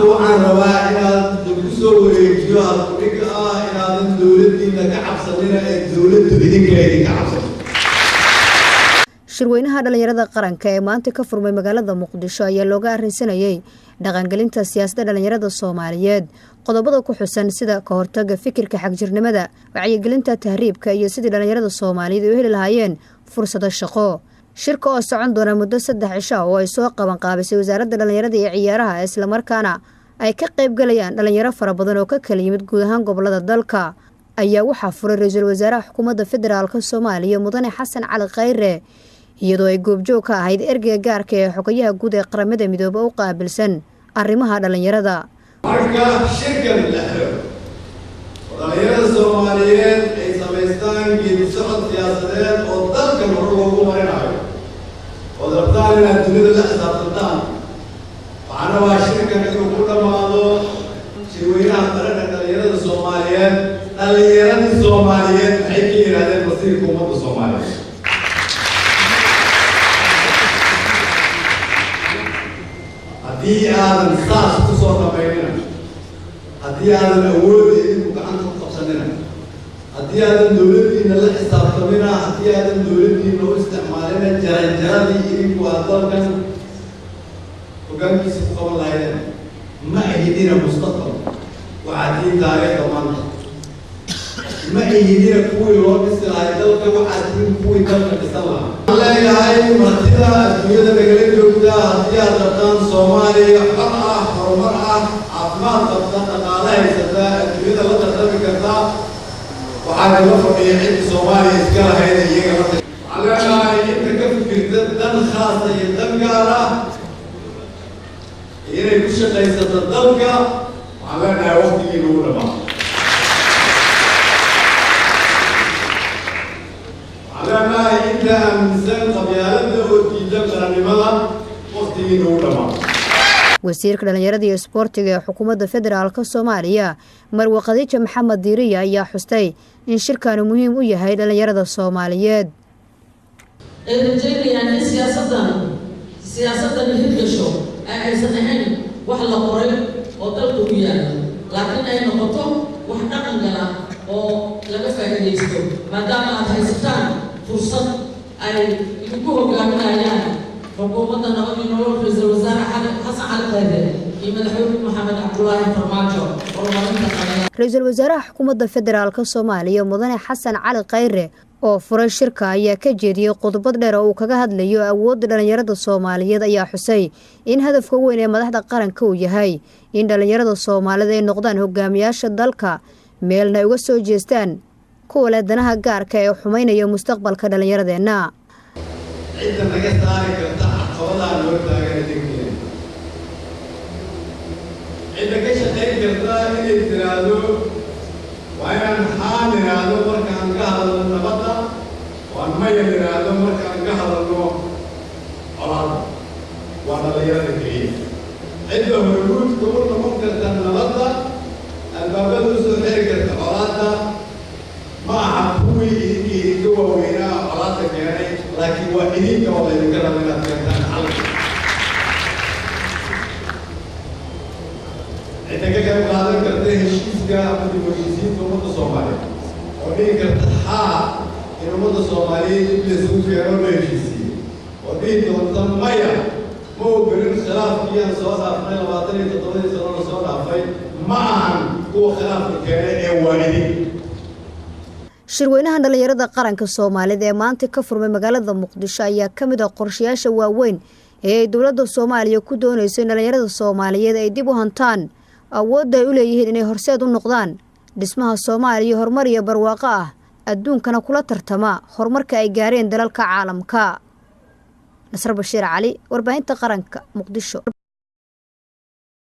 Maanta waxaan rabaa inaad ku soo wareejiyo halkudhigga ah inaadan dowladdiina ka cabsanina ee dowladdu idinka idinka cabsato. Shirweynaha dhalinyarada qaranka ee maanta ka furmay magaalada Muqdisho ayaa looga arrinsanayay dhaqangelinta siyaasadda dhalinyarada Soomaaliyeed, qodobada ku xusan sida ka hortagga fikirka xagjirnimada, wacyigelinta tahriibka iyo sidii dhalinyarada Soomaaliyeed ay u heli lahaayeen fursado shaqo. Shirka oo socon doona muddo 3 cisho ah oo ay soo qaban qaabisay wasaaradda dhalinyarada iyo ciyaaraha, islamarkaana ay ka qayb galayaan dhalinyaro fara badan oo ka kala yimid guud ahaan gobolada dalka, ayaa waxaa furay ra-iisul wasaaraha xukuumadda federaalka Soomaaliya Mudane Xasan Cali Khayre, iyadoo ay goobjoog ka ahayd ergeyga gaarka ee xogayaha guud ee Qaramada Midoobay u qaabilsan arrimaha dhalinyarada. Marka shirkan la xiro oo dhalinyarada Soomaaliyeed ay samaystaan geedi socod siyaasadeed oo dalkan hor loogu marinayo, ood rabtaan inaad dunida la xisaabtantaan, waxaan rabaa shirkan inuu ku dhammaado shirweynaha qaranka dhalinyarada Soomaaliyeed. Dhalinyaradii Soomaaliyeed maxay ka yidhahdeen masiirka ummadda Soomaaliyeed? Haddii aadan saas ku soo dhamaynina, haddii aadan awoodda idinku gacanta ku qabsanina, haddii aadan dowladdiina la xisaabtamina, haddii aadan dowladdiina u isticmaalina jaranjaradii idinku aad dalkan hoggaankiisa ku qaban lahaydeen, ma ahidina mustaqbal, waxaad tihiin taariikhda maanta. Ma ahidina kuwii loo dhisi lahay dalka, waxaad tihiin kuwii dalka dhisan lahaa. Waxaan leeyahay martida adduunyada nagala joogta, haddii aad rabtaan Soomaaliya xor ah, horumar ah, caafimaad qabta, dhaqaale haysata, adduunyada la tartami karta, waxaa kala fadhiya cidda Soomaaliya iska lahayd iyaga la. Waxaan leenahay inta ka fikirta dan khaasa iyo dan gaar ah inay ku shaqaysato dalka, waxaan leenahay waqtigiina u dhamaa. Waxaan leenahay inta aaminsan qabyaaladda oo diidan qarannimada, waqtigiina u dhamaa. Wasiirka dhalinyarada iyo isboortiga ee xukuumadda federaalka Soomaaliya Marwe Khadiija Maxamed Diiriya ayaa xustay in shirkani muhiim u yahay dhalinyarada Soomaaliyeed. Ay rajeynayaan in siyaasaddan hirgasho ee aysan ahayn wax la qoray oo dalka u yaalla, laakiin ay noqoto wax dhaqan gala oo laga faa'iidaysto, maadaama aad haysataan fursad ay idinku hogaaminayaan xukuumadda Nabad iyo Nolol, ra-iisul wasaare Xasan Cali Khayre iyo madaxweyne Maxamed Cabdulaahi Farmaajo, horumarinta dhalinyarada. Ra-iisul wasaaraha xukuumadda federaalka Soomaaliya Mudane Xasan Cali Khayre oo furay shirka ayaa ka jeediyey khudbad dheer oo uu kaga hadlayo awoodda dhalinyarada Soomaaliyeed, ayaa xusay in hadafka weyn ee madaxda qaranka uu yahay in dhalinyarada Soomaalida ay noqdaan hogaamiyaasha dalka, meelna ay uga soo jeestaan kuwa leh danaha gaarka ee xumeynaya mustaqbalka dhalinyaradeenna. Cidda naga saari karta caqabadaha noo taagan idinkeena, cidda ka shaqayn karta inay tiraahdo waa inaan haa nidhaahdo markaan ka hadalno nabadda, waan maya nidhaahdo markaan ka hadalno colaadda, waa dhalinyarada keliya. Cidda hormuudka u noqon karta nabadda, albaabada usoo xiri karta colaadda, ma aha kuwii idinka idinka waaweynaa colaadda keenay, laakiin waa idinka oo laydinka raba inaad keentaan xalka. Cidda ka qayb qaadan karta heshiiska ama dib u heshiisiinta ummadda Soomaaliyeed oo dhihi karta haa in ummadda Soomaaliyeed dib laysugu keeno la heshiisiiyo, oo dhihi doonta maya, ma ogolin khilaafkii aan soo dhaafnay 27-dii sano la soo dhaafay, ma ahan kuwa khilaafka keenay ee waa idin. Shirweynaha dhalinyarada qaranka Soomaalida ee maanta ka furmay magaalada Muqdisho ayaa ka mid ah qorshayaasha waaweyn ee ay dowladda Soomaaliya ku doonayso in dhalinyarada Soomaaliyeed ay dib u hantaan awoodda ay u leeyihiin inay horseed u noqdaan dhismaha Soomaaliya horumar iyo barwaaqo ah, adduunkana kula tartama horumarka ay gaareen dalalka caalamka. Nasr Bashiir Cali, warbaahinta qaranka, Muqdisho.